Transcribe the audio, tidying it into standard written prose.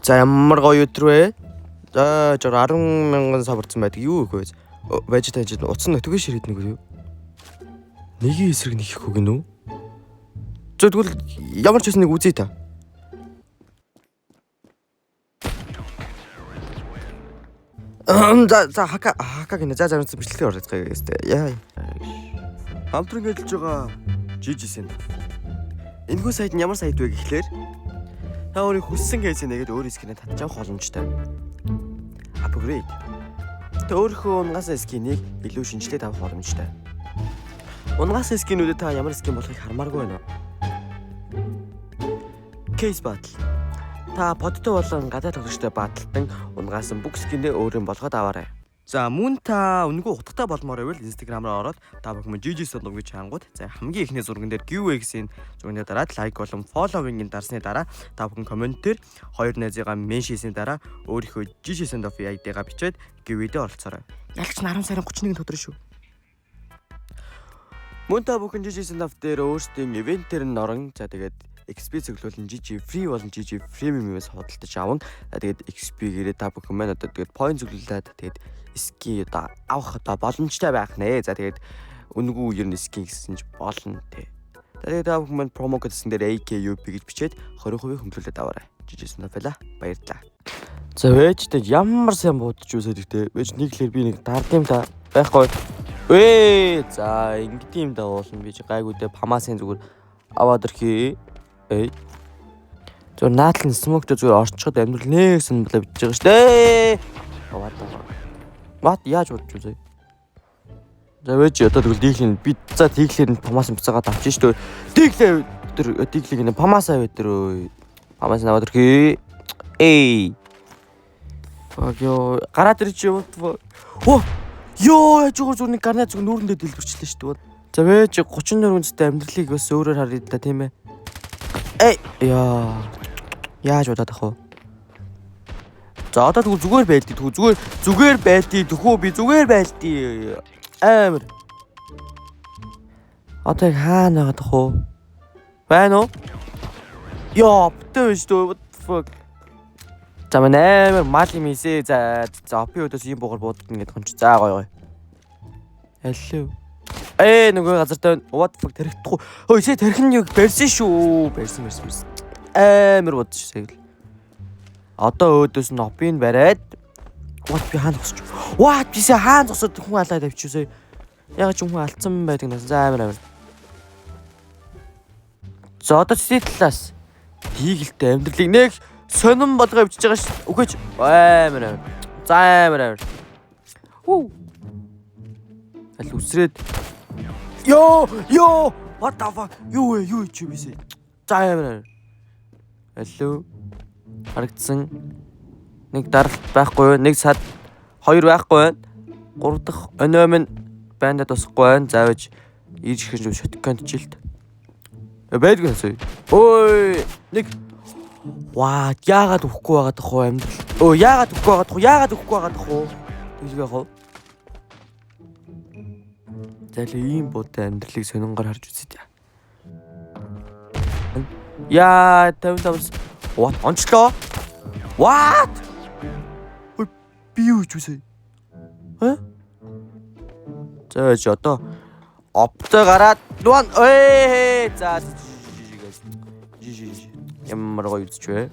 За, ямар гоё өдөр вэ? За, жор 10 мянган сабарцсан байдаг. Юу их вэ? Байж та энэ утсан notification ширээд нэг юу? Нэгийн эсрэг нэг их гэнэ үү? За, тэгвэл ямар ч байсан нэг үзье та. За за, хака хака гинэ. За за, бичлэгээр оролцгоё гэжтэй. Яа. Хамтран ажиллаж байгаа GG Center. Энэхүү сайт нь ямар сайт вэ гэхлээр та өөрийн хүссэн case ээ нэгээд өөр skin ээ татж авах боломжтой. Upgrade. Та өөрийнхөө унагаасан skin ийг илүү шинжилээд авах боломжтой. Унагаасан skin үүдэд та ямар skin болохыг хармааргүй байна уу? Case battle. Та bot той болон гадаад тоглогчтой battle дан унагаасан бүх skin ээ өөрийн болгоод аваарай. За, мөн та үнэгүй утгатай болмоор байвал Instagram руу ороод та бүхэн GG Sundom гэж хангууд, за, хамгийн эхний зурган дээр giveaway гэсэн зурган дээр дараад, like болон following-ийн дарсны дараа, та бүхэн comment дээр хоёр найзыгаа mention хийсний дараа өөрийнхөө GG Sundom ID-га бичээд giveaway дээр оролцоорой. Ялч нь 10 сарын 31-нд өдөр шүү. Мөн та бүхэн GG Sundom дээр өөрсдийн event ээр нь орон, за, тэгээд XP цуглуулан GG free болон GG premium-ээс худалдаж аван, за, тэгээд XP-гээрээ та бүхэн маань одоо тэгээд point цуглуулад, тэгээд skin одоо авах одоо боломжтой байх нэ. За, тэгээд үнэгүй ер нь skin гэсэн ч болно те. За, тэгээд та бүхэн маань promo code гэсэн дээр AKUP гэж бичээд 20% хөнгөлөлөд аваарай. GG Sundom байла. Баярлалаа. За, вэж тэ ямар сайн будаж үсээд ихтэй. Вэж нэг лэр би нэг дардим та байхгүй. Ээ, за, ингэдэм юм да уулна, би чи гайгүй дээ, FAMAS ын зүгээр аваад ирэхий. Эй. Зүгээр наатал нь smoke той зүгээр орчход амьдрал нэг сонирхолтой битж байгаа шүү дээ. What the fuck? What, яаж бодож үзье? За, вэж одоо тэгвэл Deagle ийн би, за, Deagle ээр нь FAMAS ын буцаагаад авчих шүү дээ. Deagle ээ тэр Deagle ийг нь FAMAS аа тэр FAMAS аваад ирэхий. Эй. Fuck, ёо, гараад ирч юу? Оо. Ёо, яж зүгээр зүгээр нэг гарнаа зүгээр нүүрэндээ дэлбэрчлээ шүү дээ. За, вэж 34 цэтэй амьдралыг бас өөрөөр харъя да, тийм ээ. Эй, яа. Яаж удаад ах вэ? За, одоо тэгвэл зүгээр байлдий, тэгвэл зүгээр зүгээр байлдий, төхөө би зүгээр байлдий. Амар. Одоо яг хаана байгаад ах вэ? Байна уу? Яа, бүтэн биш үү? What the fuck? За, манай амар мал юм ийсэ. За за, OP өдөөс ийм буугаар буудагна гэдэг юм чи. За, гоё гоё. Алло. Ээ, нөгөө газартай, what the fuck, тарихтахгүй. Хөөе, сая тархин юу барьсан шүү. Барьсан, барьсан, барьсан. Амар бодчих сая л. Одоо өөдөөс нь OP ыг бариад, what, би хаана зогсож. What, би сая хаана зогсоод хүн алаад авчив сая. Яг ч хүн алдсан байдаг нас. За, амар амар. За, одоо цэцний талаас Deagle тэй амьдралыг нэг сонин болгоо өвчөж байгаа ш. Үхэж амар амар. За, амар амар. Хүү. Аль үсрээд. Йоо, ёо, what the fuck? Юу вэ? Юу чи бисээ? За, амар амар. Алло. Харагдсан. Нэг даралт байхгүй, нэг сад хоёр байхгүй байна. Гурав дахь онио минь байндаа тусахгүй байна. За, байж ирж ихэн shotgun жилт. Байдгүй хэсэг. Ой, нэг. Ваа, яагаад өгөхгүй байгаад ах вэ амьдрал? Өө, яагаад өгөхгүй байгаад ах вэ? Яагаад өгөхгүй байгаад ах вэ? Тэгж яах вэ? За л, ийм буутай амьдралыг сонингоор харж үзье. Яа, 55. What, онцлоо? What? Ой, би юу гэж үсэ? Хэ? За, чи одоо OP той гараад нуан, эй, за, GG. Ямар гоё үзэж вэ?